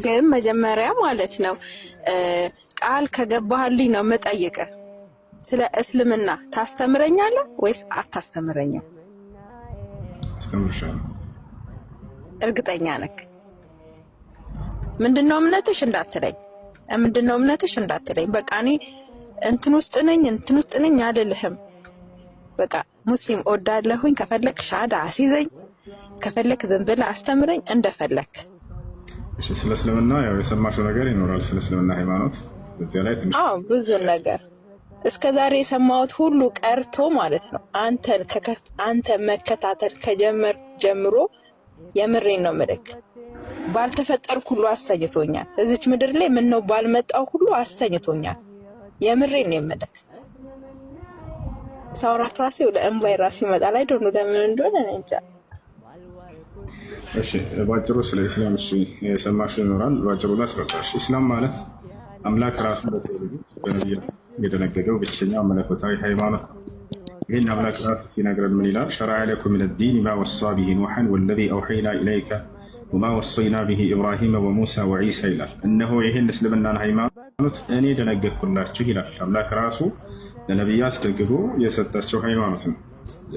ግን መጀመሪያ ማለት ነው ቃል ከገባህልኝ ነው የምጠይቅህ። ስለ እስልምና ታስተምረኛለህ ወይስ አታስተምረኝም? አስተምርሻለሁ። እርግጠኛ ነክ? ምንድነው እምነትሽ እንዳትለኝ፣ ምንድነው እምነትሽ እንዳትለኝ። በቃ እኔ እንትን ውስጥ ነኝ፣ እንትን ውስጥ ነኝ አልልህም። በቃ ሙስሊም እወዳለሁኝ። ከፈለክ ሻሃዳ አስይዘኝ፣ ከፈለክ ዝም ብለህ አስተምረኝ፣ እንደፈለክ። እሺ፣ ስለ እስልምና ያው የሰማሽው ነገር ይኖራል። ስለ እስልምና ሃይማኖት እዚያ ላይ ትንሽ አዎ፣ ብዙ ነገር እስከ ዛሬ የሰማሁት ሁሉ ቀርቶ ማለት ነው። አንተ መከታተል ከጀመር ጀምሮ የምሬን ነው ምልክ ባልተፈጠርኩ ሁሉ አሰኝቶኛል። እዚች ምድር ላይ ምነው ባልመጣው ሁሉ አሰኝቶኛል። የምሬን ነው የምልክ። ሳውራት ራሴ ወደ እንባይ ራሱ ይመጣል። I don't know ለምን እንደሆነ እኔ እንጃ። እሺ፣ ባጭሩ ስለ ኢስላም እሺ የሰማሽው ይኖራል። ባጭሩ ላስረዳሽ። ኢስላም ማለት አምላክ ራሱ በነቢያት የደነገገው ብቸኛው መለኮታዊ ሃይማኖት ነው። ይህን አምላክ ራሱ ሲነግረን ምን ይላል? شرع لكم من الدين ما وصى به نوحا والذي أوحينا إليك وما وصينا به إبراهيم وموسى وعيسى ይላል። እነሆ ይህን እስልምናን ሃይማኖት እኔ ደነገግኩላችሁ ይላል። አምላክ ራሱ ለነቢያት ደግጎ የሰጣቸው ሃይማኖት ነው።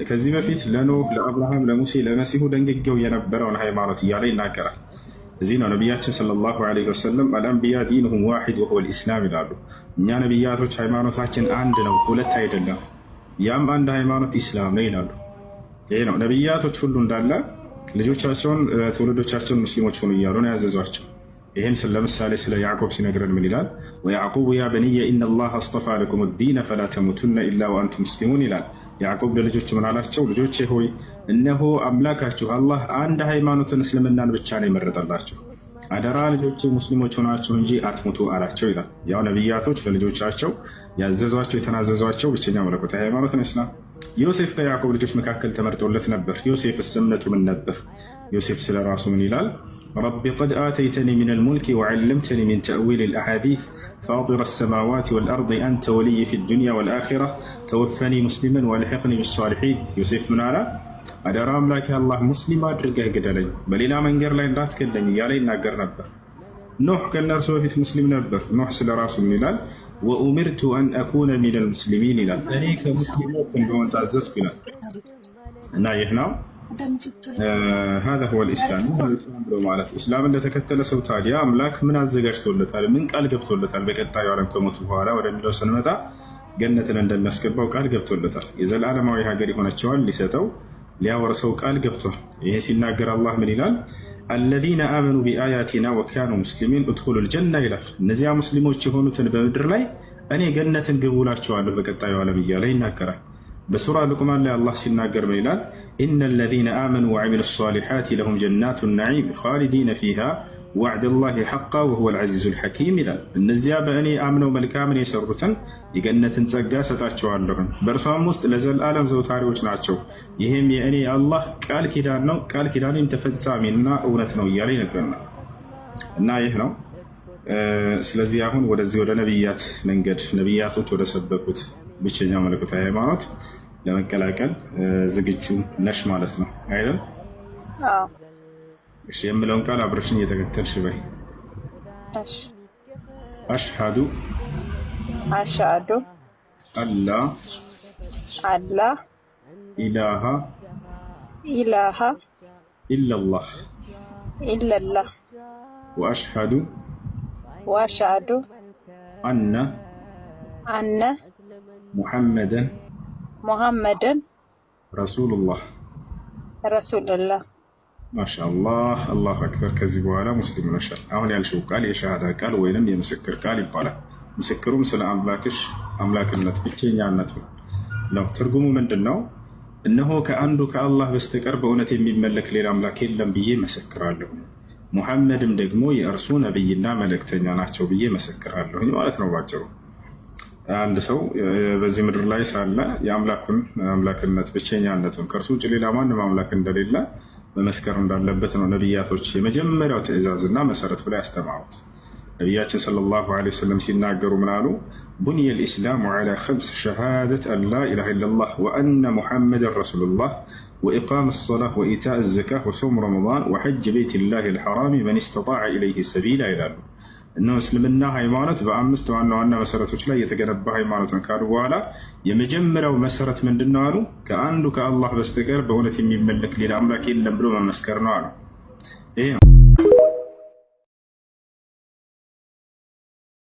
ከዚህ በፊት ለኖህ፣ ለአብርሃም፣ ለሙሴ፣ ለመሲሁ ደንግጌው የነበረውን ሃይማኖት እያለ ይናገራል። እዚህ ነው ነቢያችን صلى الله عليه وسلم الأنبياء دينهم واحد وهو الإسلام ይላሉ። እኛ ነቢያቶች ሃይማኖታችን አንድ ነው፣ ሁለት አይደለም። ያም አንድ ሃይማኖት ኢስላም ነው ይላሉ። ይሄ ነው ነቢያቶች ሁሉ እንዳለ ልጆቻቸውን ትውልዶቻቸውን ሙስሊሞች ሁኑ እያሉ ነው ያዘዟቸው። ይህን ለምሳሌ ስለ ያዕቆብ ሲነግረን ምን ይላል? ويعقوب يا بني إن الله اصطفى لكم الدين فلا تموتن إلا وأنتم مسلمون ይላል። ያዕቆብ ለልጆቹ ምን አላቸው? ልጆቼ ሆይ፣ እነሆ አምላካችሁ አላህ አንድ ሃይማኖትን እስልምናን ብቻ ነው የመረጠላችሁ። አደራ ልጆቼ፣ ሙስሊሞች ሆናችሁ እንጂ አትሙቱ አላቸው ይላል። ያው ነቢያቶች ለልጆቻቸው ያዘዟቸው የተናዘዟቸው ብቸኛ መለኮታዊ ሃይማኖት ነው ኢስላም። ዮሴፍ ከያዕቆብ ልጆች መካከል ተመርጦለት ነበር። ዮሴፍስ እምነቱ ምን ነበር? ዮሴፍ ስለ ራሱ ምን ይላል? رب قد آتيتني من الملك وعلمتني من تأويل الأحاديث فاطر السماوات والأرض أنت وليي في الدنيا والآخرة توفني مسلما وألحقني بالصالحين። ዮሴፍ ምን አለ? አደራ አምላኬ አላህ፣ ሙስሊም አድርገህ ግደለኝ፣ በሌላ መንገድ ላይ እንዳትገለኝ እያለ ይናገር ነበር። ኖህ ከእነርሱ በፊት ሙስሊም ነበር። ኖህ ስለ ራሱ ምን ይላል? وأمرت أن أكون من المسلمين ይላል። እኔ ከሙስሊሞች እንደሆን ታዘዝኩ ይላል። እና ይህ ነው هذا هو الإسلام ብሎ ማለት። ኢስላምን ለተከተለ ሰው ታዲያ አምላክ ምን አዘጋጅቶለታል? ምን ቃል ገብቶለታል? በቀጣዩ ዓለም ከሞቱ በኋላ ወደሚለው ስንመጣ ገነትን እንደሚያስገባው ቃል ገብቶለታል። የዘላለማዊ ሀገር የሆነችዋን ሊሰጠው ሊያወርሰው ቃል ገብቷል። ይሄ ሲናገር አላህ ምን ይላል? الذين آمنوا بآياتنا وكانوا مسلمين ادخلوا الجنة ይላል። እነዚያ ሙስሊሞች የሆኑትን በምድር ላይ እኔ ገነትን ግቡ እላቸዋለሁ በቀጣዩ ዓለም እያለ ይናገራል። በሱራ ሉቅማን ላይ አላህ ሲናገር ምን ይላል? إن الذين آمنوا وعملوا الصالحات لهم جنات النعيم خالدين فيها وعد الله حقا وهو العزيز الحكيم ይላል። እነዚያ በእኔ አምነው መልካምን የሰሩትን የገነትን ጸጋ ሰጣቸዋለሁኝ፣ በእርሷም ውስጥ ለዘላለም ዘውታሪዎች ናቸው። ይህም የእኔ አላህ ቃል ኪዳን ነው፣ ቃል ኪዳኔም ተፈጻሚና እውነት ነው እያለ ይነግረናል። እና ይህ ነው። ስለዚህ አሁን ወደዚህ ወደ ነቢያት መንገድ፣ ነቢያቶች ወደ ሰበኩት ብቸኛ መለኮታዊ ሃይማኖት ለመቀላቀል ዝግጁ ነሽ ማለት ነው አይደል? አዎ። እሺ፣ የምለውን ቃል አብረሽኝ እየተከተልሽ በይ። እሺ። أشهد أشهد أن لا أن لا إله إله إلا الله إلا الله وأشهد وأشهد أن أن محمدا محمدا رسول الله። رسول الله። ማሻአላህ፣ الله أكبر። ከዚህ በኋላ ሙስሊም ሆነሻል። አሁን ያልሽው ቃል የሻሃዳ ቃል ወይንም የምስክር ቃል ይባላል። ምስክሩም ስለ አምላክሽ አምላክነት ብቸኛነት ነው። ትርጉሙ ምንድን ነው? እነሆ ከአንዱ ከአላህ በስተቀር በእውነት የሚመለክ ሌላ አምላክ የለም ብዬ መሰክራለሁ፣ ሙሐመድም ደግሞ የእርሱ ነቢይና መልእክተኛ ናቸው ብዬ መሰክራለሁ ማለት ነው ባጭሩ። አንድ ሰው በዚህ ምድር ላይ ሳለ የአምላኩን አምላክነት ብቸኛነቱን፣ ከእርሱ ውጭ ሌላ ማንም አምላክ እንደሌለ መመስከር እንዳለበት ነው ነቢያቶች የመጀመሪያው ትዕዛዝና መሰረት ብለው ያስተማሩት። ነቢያችን صلى الله عليه وسلم ሲናገሩ ምን አሉ? بني الإسلام على خمس: شهادة أن لا إله إلا الله وأن محمدا رسول الله وإقام الصلاة وإيتاء الزكاة وصوم رمضان وحج بيت الله الحرام من استطاع إليه سبيلا ይላሉ። እነሆ እስልምና ሃይማኖት በአምስት ዋና ዋና መሰረቶች ላይ የተገነባ ሃይማኖት ነው ካሉ በኋላ የመጀመሪያው መሰረት ምንድን ነው አሉ? ከአንዱ ከአላህ በስተቀር በእውነት የሚመለክ ሌላ አምላክ የለም ብሎ መመስከር ነው አሉ። ይሄ ነው።